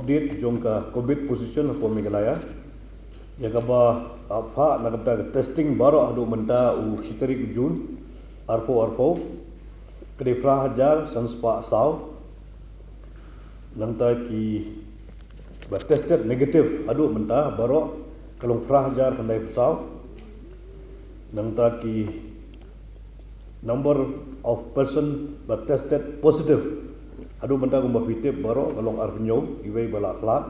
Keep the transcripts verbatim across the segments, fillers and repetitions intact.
Update jong ka covid position hapoh Meghalaya. Ïa kaba phah na ka bynta ka testing baroh haduh mynta u shi tarik Jun arphew arphew, ka dei phra hajar san spah saw. Nangta kiba tested negative haduh mynta baroh ka long phra hajar khyndai phew saw. Nangta ki number of person ba tested positive haduh mynta kumba phi tip baroh ka long arphew hynñiew, kiwei ba la khlad,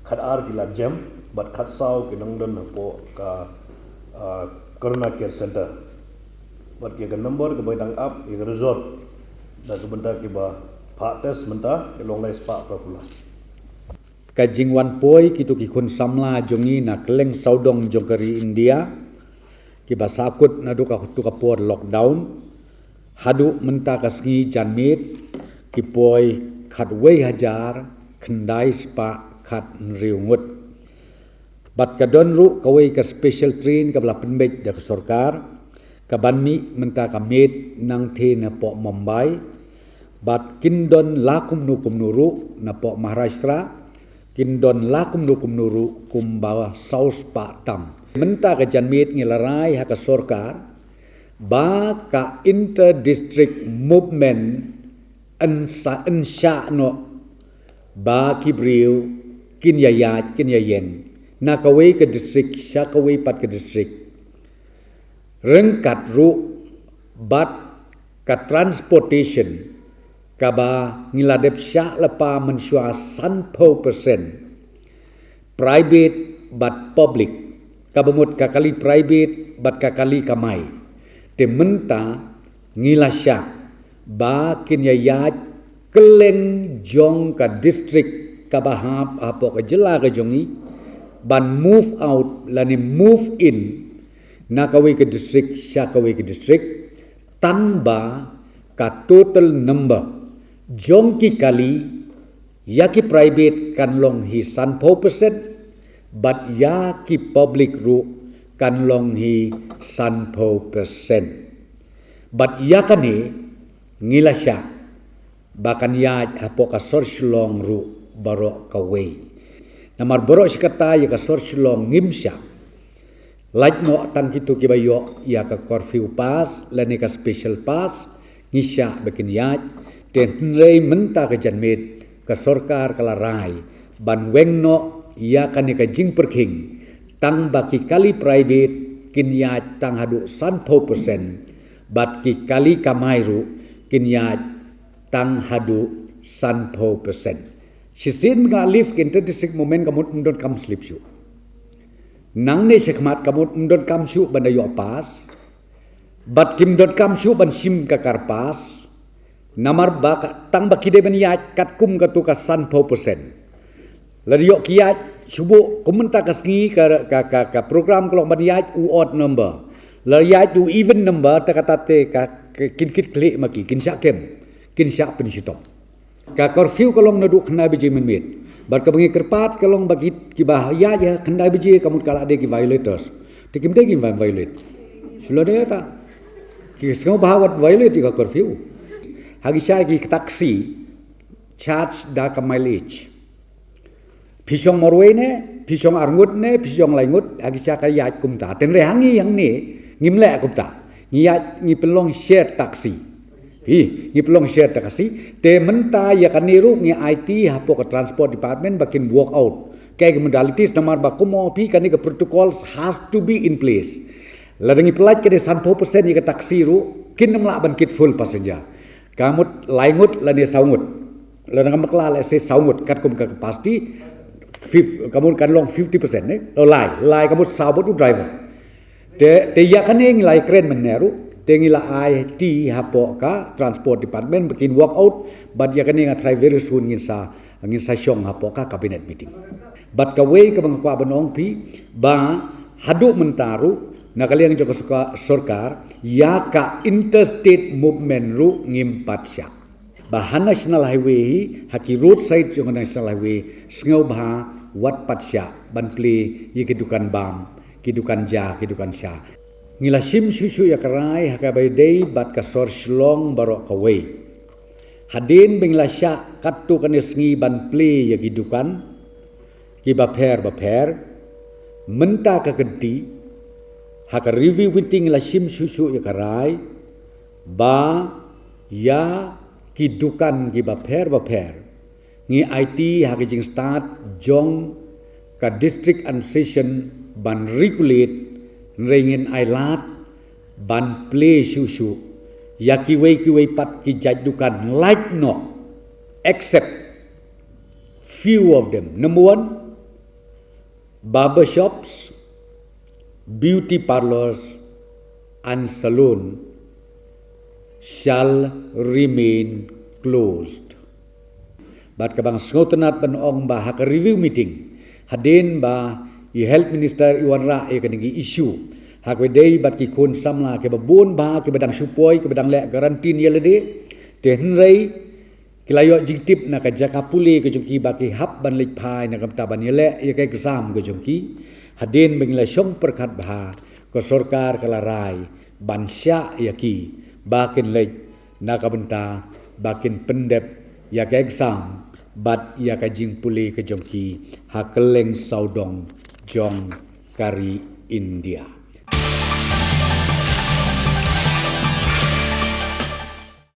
khatar ki la jem, bad khatsaw ki nang don hapoh ka, ah, Corona Care Center. Bad ïa ka number kaba dang ap ïa ka result na ka bynta kiba phah test mynta ka long lai spah phra phew lai. Ka jingwan poi kito ki khun samla jong ngi na kylleng sawdong jong ka ri India, kiba sahkut naduh kato ka por lockdown haduh mynta ka sngi janmiet, ki poi khatwei hajar khyndai spah khathynriew ngut. Bad ka don ruh kawei ka special train kaba la pynbeit da ka sorkar, kaban mih mynta ka miet nangtei napoh Mumbai. Bad kin don la kumno kumno ruh napoh Maharashtra, kin don la kumno kumno ruh kumba saw spah tam. Mynta ka janmiet ngi la rai ha ka sorkar ba ka inter district movement yn sa, yn shah noh, ba ki briew kin ïaid, kin ïeng na kawei ka district sha kawei pat ka district. Ryngkat ruh bad ka transportation kaba ngi la dep shah lypa mynshuwa sanphew percent, private bad public, kaba mut ka kali private bad ka kali kamai. Te mynta ngi la shah ba kin ïaid kylleng jong ka district kaba hap hapoh ka jylla ka jong ngi, ban move out lane move in na kawei ka district sha kawei ka district, tang ba ka total number jong ki kali ïa ki private kan long hi sanphew percent, bad ïa ki public ruh kan long hi sanphew percent. Bad ïa kane ngi la shah ba kan ïaid hapoh ka sor Shillong ruh baroh kawei. Namar baroh shi katta ïa ka sor Shillong ngim shah lait noh tang kito kiba ïoh ïa ka curfew pass lane ka special pass, ngi shah ba kin ïaid. Te hynrei mynta ka janmiet ka sorkar ka la rai ban weng noh ïa kane ka jingpyrkhing, tang ba ki kali private kin ïaid tang haduh sanphew percent, bad ki kali kamai ruh kin ïaid tang haduh sanphew percent. Shisien nga live ki inter district movement ka mut ym donkam slip shuh. Nangne shakhmat ka mut ym donkam shuh ban da ïoh pass, bad kim donkam shuh ban shim ka card pass. Namar ba ka, tang ba ki dei ban ïaid katkum kato ka sanphew percent. Lada ïoh ki ïaid shuh bha kum mynta ka sngi ka, ka, ka, ka program ka long ban ïaid u odd number. Lada ïaid u even number, te kata te ka, ka kin kit khlieh ma ki, kin shah kem, kin shah pynshitom. Ka curfew ka long naduh khyndai baje mynmiet. Bad kaba ngi kyrpad ka long ba ki, kiba ïaid ha khyndai baje ka mut ka la dei ki violators. Te kim dei kim violate. Shu la dei ta. Ki sngewbha wat violate ïa ka curfew. Ha ki shai ki taxi charge da ka mileage. Phi shong marwei ne, phi shong arngut ne, phi shong laingut, ha ki sha ka ïaid kumta. Te hynrei ha ngi hangne ngim leh kumta. Ngi ïaid, ngi pynlong share taxi. Hi, ngi pynlong share taxi. Te mynta ïa kane ruh ngi aiti hapoh ka transport department ba kin work out kaei ka modalities, namar ba kumno phi, kane ka protocols has to be in place. Lada ngi pyllait kane sanphew percent ïa ka taxi ruh, kin ym lah ban kit full passenger. Ka mut laingut lane sawngut. Lada ngam bakla, let's say sawngut katkum ka capacity, fif-, ka mut kan long fifty percent ne. Lo lai, lai ka mut saw bad u driver. Te, te ïa kane ngi la ïakren mynne ruh, te ngi la aiti hapoh ka transport department ba kin work out, bad ïa kane nga tharai very soon ngin sa, ngin sa shong hapoh ka cabinet meeting. Bad kawei kaba nga kwah ban ong phi, ba haduh mynta ruh na ka liang jong ka sorka-, sorkar, ïa ka interstate movement ruh ngim pat shah. Ba ha National Highway hi, ha ki roadside jong ka National Highway, sngewbha wat pat shah ban plie ïa ki dukan bam, ki dukan ja, ki dukan sha. Ngi la shim shuh shuh ïa ka rai ha kaba ïadei bad ka sor Shillong baroh kawei. Hadien ba ngi la shah katto katne sngi ban plie ïa ki dukan, kiba pher ba pher. Mynta ka kynti ha ka review meeting la shim shuh shuh ïa ka rai ba ïa ki dukan kiba pher ba pher ngi aiti ha ka jingstad jong ka district administration ban regulate, hynrei ngin ai lad ban plie shuh shuh ïa kiwei kiwei pat ki jait dukan lait noh, except few of them. Number one, barber shops, beauty parlours and saloon shall remain closed. Bad kaba nga sngewtynnat ban ong ba ha ka review meeting, hadien ba i health minister i wanrah ïa kane ka issue, ha kaba dei bad ki khun samla kiba bun ba kiba dang shu poi, kiba dang leh quarantine ïa lade, te hynrei ki la ïoh jingtip na ka jaka pule ka jong ki ba ki hap ban leit phai na ka bynta ban ïaleh ïa ka exam ka jong ki. Hadien ba ngi la shong pyrkhat bha, ka sorkar ka la rai ban shah ïa ki ba kin leit na ka bynta ba kin pyndep ïa ka exam bad ïa ka jingpule ka jong ki ha kylleng sawdong jong ka ri India.